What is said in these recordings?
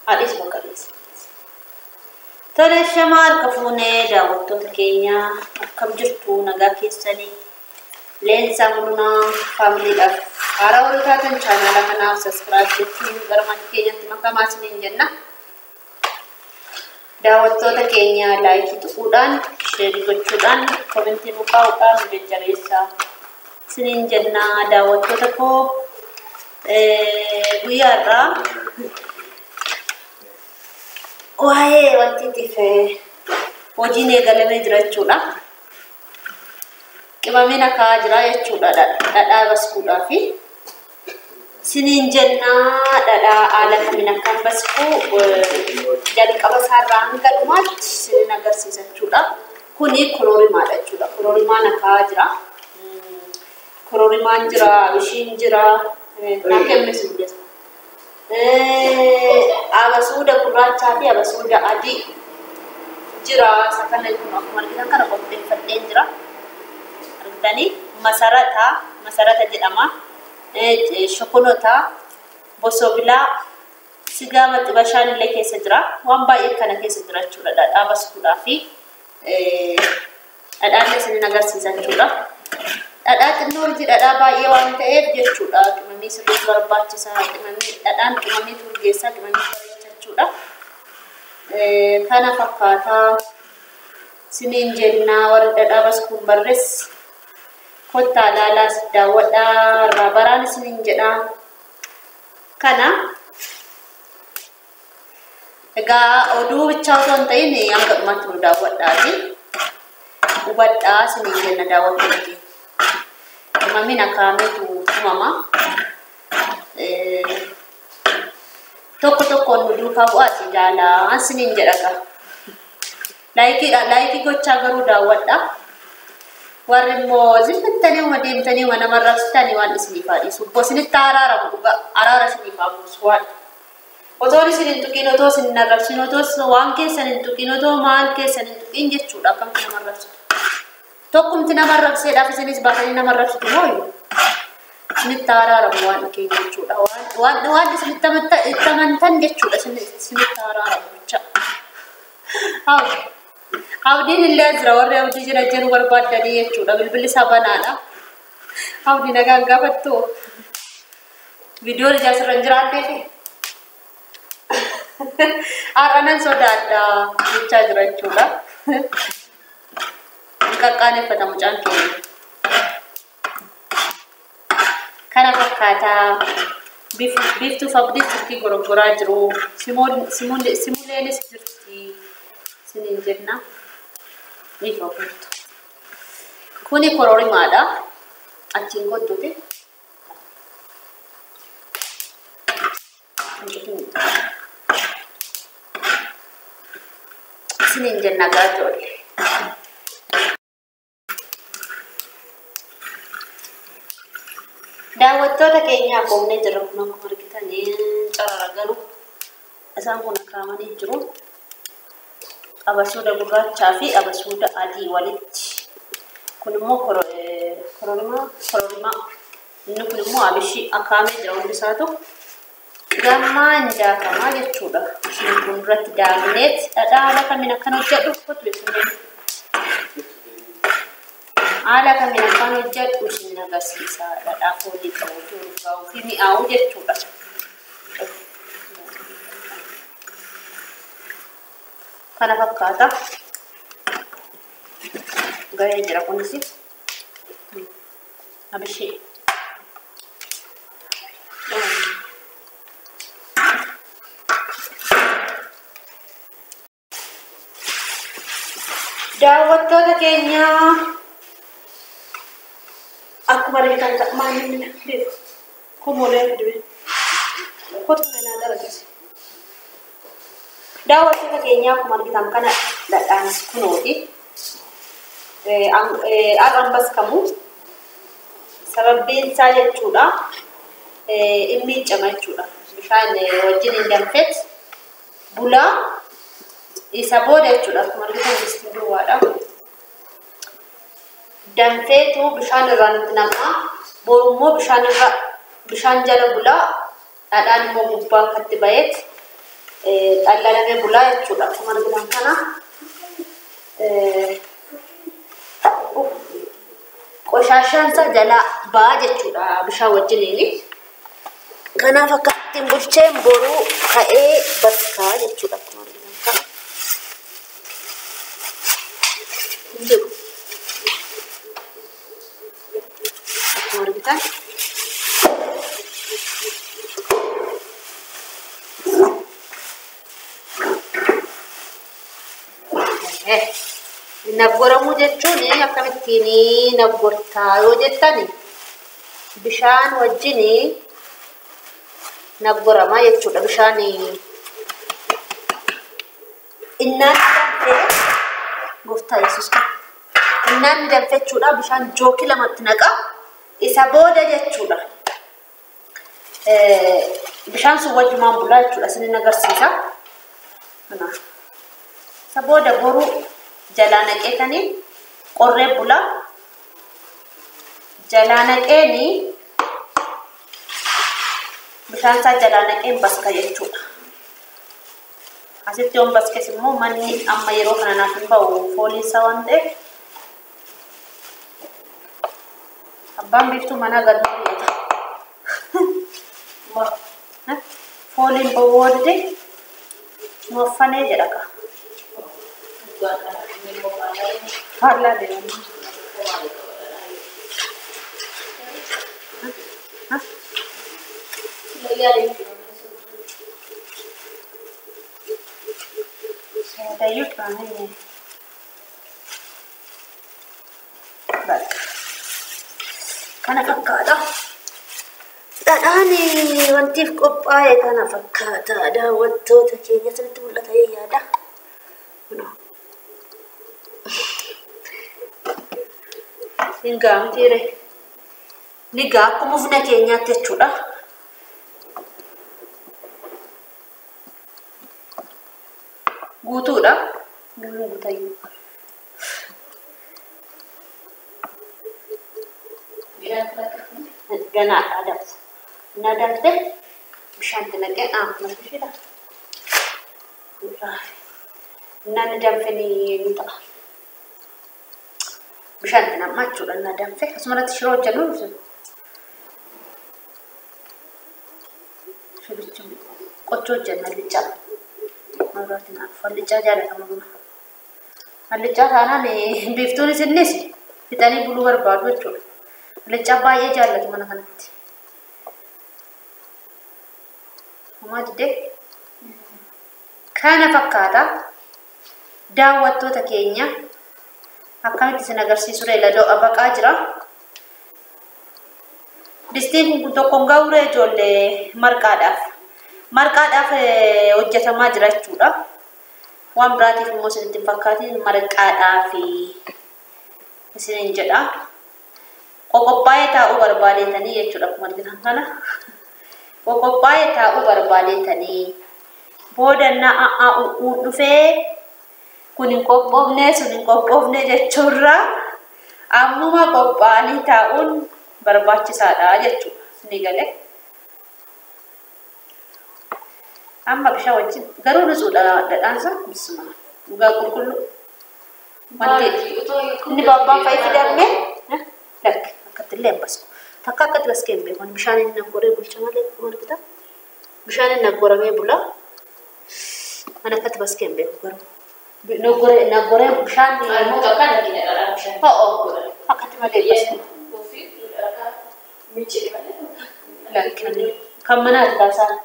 Haadhis bakka dhiisa. Tole shamaa harka fuunee daawwattoota keenya akkam jirtu nagaa keessanii Leensaa Mulunaa faamiliidhaaf haaraa warri taatan chaanaala kanaaf saskiraayib gochuun gara maatii keenyatti makamaa isiniin jenna. Daawwattoota keenya laayikii tuquudhaan, sheerii gochuudhaan, komentii nu kaa'uudhaan nu jajjabeessaa isiniin jenna. Daawwattoota koo guyyaa irraa waa'ee wantiitiif hojiin eegalamee jira jechuudha. Qimamiin akaa'aa jira jechuudha dhadhaa baskuudhaafi. Isiniin jennaa dhadhaa haala kamiin akkan basku jalqaba isaarraa hanga dhumaatti isinin agarsiisa jechuudha. Kuni kororimaadha jechuudha. Kororimaan akaa'aa jira. Kororimaan jira, abishiin jira. Naa kemmis mul'isa. Abasuuda gurraachaa fi abasuuda adii jira. Isa kana kun akkuma argitan kana qopheeffadheen jira. Argitanii masarata, masarata jedhama. Shokonota, bosobilaa, sigaa maxxibashaan illee keessa jira. Waan baay'ee kana keessa jira jechuudha. Dhadhaa baskuudhaa fi dhadhaan isinin agarsiisa jechuudha. Dhadhaa xinnoo miti dhadhaa baay'ee waan ta'eef jechuudha. Qimamii sirriitti barbaachisa. Qimamii dhadhaan qimamii turgeessaa qimamii bareecha jechuudha. Kana fakkaataa isiniin jennaa warri dhadhaa baskuun barres kottaa ilaalaas daawwadhaa irraa baraan isiniin jedhaa. Kana egaa oduu bichaa osoo hin ta'in hanga dhumaatti nu daawwadhaati. Hubadhaa isiniin jenna daawwattoota keenya. Qimamiin akaameetu tumama. Tokko tokkoon nu duukaa bu'aati ilaalaa isiniin jedha gaa. Laayikii gochaa garuu daawwadha. Warri immoo zimmattanii uma deemtanii uma nama arrabsitanii waan isiniif haa dhiisu. Obbo isinitti araaramu dhugaa araara isiniif haa buusu waan. Otoo isin hin tuqin otoo isin hin arrabsin otoo waan keessan hin tuqin otoo maal keessan hin tuqin jechuudha akkamtu nama arrabsitu. Tokkumti nama arrabseedhaaf isinis baatanii nama arrabsitu mooyu. Isinitti araaramu waan keenya jechuudha. Waan isinitti amantan jechuudha isinitti araaramu jecha. Abdiin illee jira warri abdii jira jedhu barbaaddanii jechuudha. Bilbilli isaa banaadha. Abdii nagaan gaafattu. Viidiyoon ijaa sirra hin jiraanneef. Har'a nan sodaadha jechaa jira jechuudha. Hin qaqqaaneffata mucaan keenya. Kana fakkaataa biiftuuf abdii silkii goroggoraa jiru. Simuleenis jirti. Isiniin jenna. Ifa kottu. Kuni kororimaadha. Achiin kottuuti. Isiniin jenna gaa ijoollee. Daawwattoota keenyaa qoomnee jirra kun akkuma argitanii carara garuu isaan kun akaamanii jiru. Abasuuda gurraachaa fi abasuuda adii walitti. Kun immoo kororimaa. Inni kun immoo abishii akaamee jira hundi isaatu. Gammaan daakamaa jechuudha. Isheen kun duratti daakneet dhadhaa haala kamiin akkan hojjedhu kottu beekumee. Haala kamiin akkan hojjedhu isin agarsiisa. Dhadhaa foolii qabu, urgaa'uu fi mi'aawu jechuudha. Kana fakkaata. Gahee jira kunis. Abishii. Daawwattoota keenya akkuma argitan maal inni beeku komoolee fidee kottu naa dargise. Daawwattoota keenya akkuma argitan kana dhadhaanis kunooti. Har'aan baskamu sababbiin isaa jechuudha. Inni miicama jechuudha. Bishaan wajjin hin danfet bulaa isa booda jechuudha. Akkuma argitan distiin duwwaadha. Danfeetu bishaan irraa nutti nam'a. Borummoo bishaan irra bishaan jala bulaa dhadhaan immoo gubbaa akkatti ba'eet Xallalamee bulaa jechuudha. Akkuma argitan kana qoshaashaan isaa jalaa ba'a jechuudha bishaan wajjiniini. Kanaaf akkattiin bulcheen boruu ka'ee bakkaa jechuudha. Akkuma argitan kana. Jiru. Akkuma argitan. Naggoramuu jechuun akkamittiin naggortaa yoo jettani bishaan wajjin naggoramaa jechuudha. Bishaan innaan danfee gooftaa Yesuus innaan danfee jechuudha. Bishaan jookii lamatti naqa isa booda jechuudha. Bishaan sun wajjumaan bulaa jechuudha. Isinin agarsiisa. Isa booda boruu jalaa naqeetanii qorree bulaa. Jalaa naqeenii bishaan isaa jalaa naqeen baska jechuudha. Asitti yoon baskes immoo manni amma yeroo kana naaf hin ba'u fooliin isaa waan ta'eef abbaan biiftuu manaa gad mul'ata. Fooliin ba'uu dide nuuffanee jedha ka. Faallaa deemanii. Dayyuu turanii bakka kana fakkaata. Dhadhaan wantiif qophaa'e kana fakkaata. Daawwattoota keenya sirriitti mul'ata yaada. Hin gaamtiire. Ni gaa akkuma buna keenyaatti jechuudha. Guutuudha. Guutayyuu. Ganaadha danfu. Innaa danfte bishaanti naqee akkuma isheedha. Innaan danfe ni ta'a. Bishaanti nam'a jechuudha innaa danfe. Asumarratti shiroo hojjennu shirichi qochoo hojjenna allichaa. Mabiraatiin allichaa jaalatama buna. Allichaa taanaan biiftuunis innis fixanii buluu barbaadu jechuudha. Allichaa baay'ee jaallatu mana kanatti. Homaa didee kana fakkaata. Daawwattoota keenya akkamitti isin agarsiisuu dha baqaa jira. Distiin kun tokkoon gawree ijoollee marqaadhaaf. Marqaadhaaf hojjetamaa jira jechuudha. Waan biraatiif immoo isinitti hin fakkaatin marqaadhaaf isiniin jedha. Qoqophaa'ee taa'uu barbaadeetanii jechuudha akkuma argitan kana. Qoqophaa'ee taa'uu barbaadeetanii booda na'aa u'uun dhufee kun hin qophoofne sun hin qophoofne jechuurra ammuma qophaa'anii taa'uun barbaachisaadha jechuudha. Isinii galee. Amma bishaan wajjin garuu nutsuudha dhadhaansa bisuma dhugaa qulqulluu. Wanti inni babbaan fa'i fidamne lakki akkatti illee hin basku. Takka akkatti baskee hin beeku. Bishaan inni naggoree bulcha malee akkuma argitan bishaan inni naggoramee bula. Ani akkatti baskee hin beeku garuu. Naggoree bishaan ho'o akkatti malee basku. Lakki kan manaati taasaan.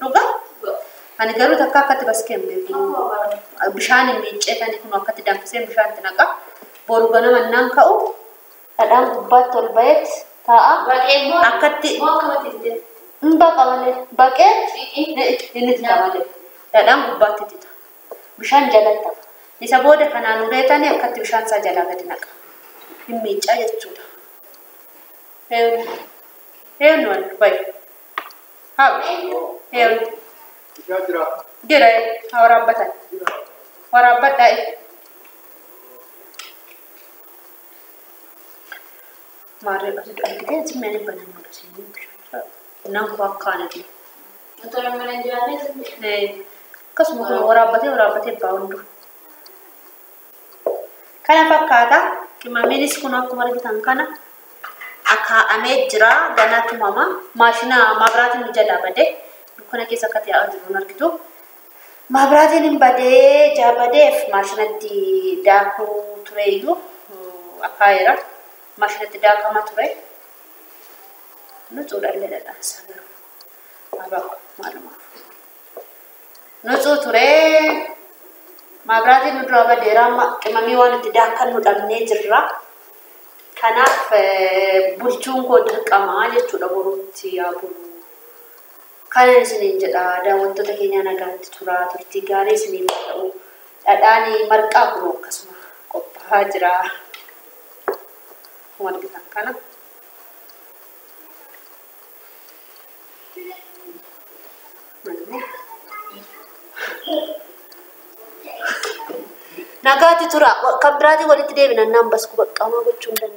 Dhugaa? Ani garuu takka akkatti baskee hin beeku. Bishaan hin miicceetanii kun akkatti danfisee bishaan itti naqa. Boru ganama innaan ka'u dhadhaan gubbaatti ol ba'eet taa'a. Akkatti hin baqa malee baqee inni tita malee dhadhaan gubbaatti tita. Bishaan jalatti hafa. Isa booda kanaan ureetanii akkatti bishaan isaa jalaa gadi naqa. Hin miiccaa jechuudha. Eenyu bayi. Haa eenyu. Jira haa waraabbatan. Waraabbadhaa. Maarree argitee simmeen bananii bishaan nan koo akkaanati. Akkasuma kun waraabbatee waraabbatee ba'a hunduu. Kana fakkaata. Qimamiinis kun akkuma argitan kana akaa'amee jira. Ganaa tumama. Maashina maabiraatiin nu jalaa badee dukkana keessa akka taa'aa jiru hin argitu. Maabiraatiin hin badee jaabadeef maashinatti daakuu tureyyuu akaa'eera. Maashinatti daakama ture. Nucuudhaallee dhadhaansa garuu. Abaa'u maalumaaf. Nucuu ture. Maabiraatiin nu duraa badeera amma qimamii waan itti daakan nu dhabnee jirra. Kanaaf bulchuun koo dirqama jechuudha boruutti yaa bulu. Kanan isiniin jedha daawwattoota keenya nagaatti tura turtii gaarii isiniif ta'u. Dhadhaan marqaa kun akkasuma qophaa'aa jira. Akkuma argitan kana. Nagaatti tura. Kan biraatiin walitti deebina naan basku baqqaamaa gochuu hin danda'u.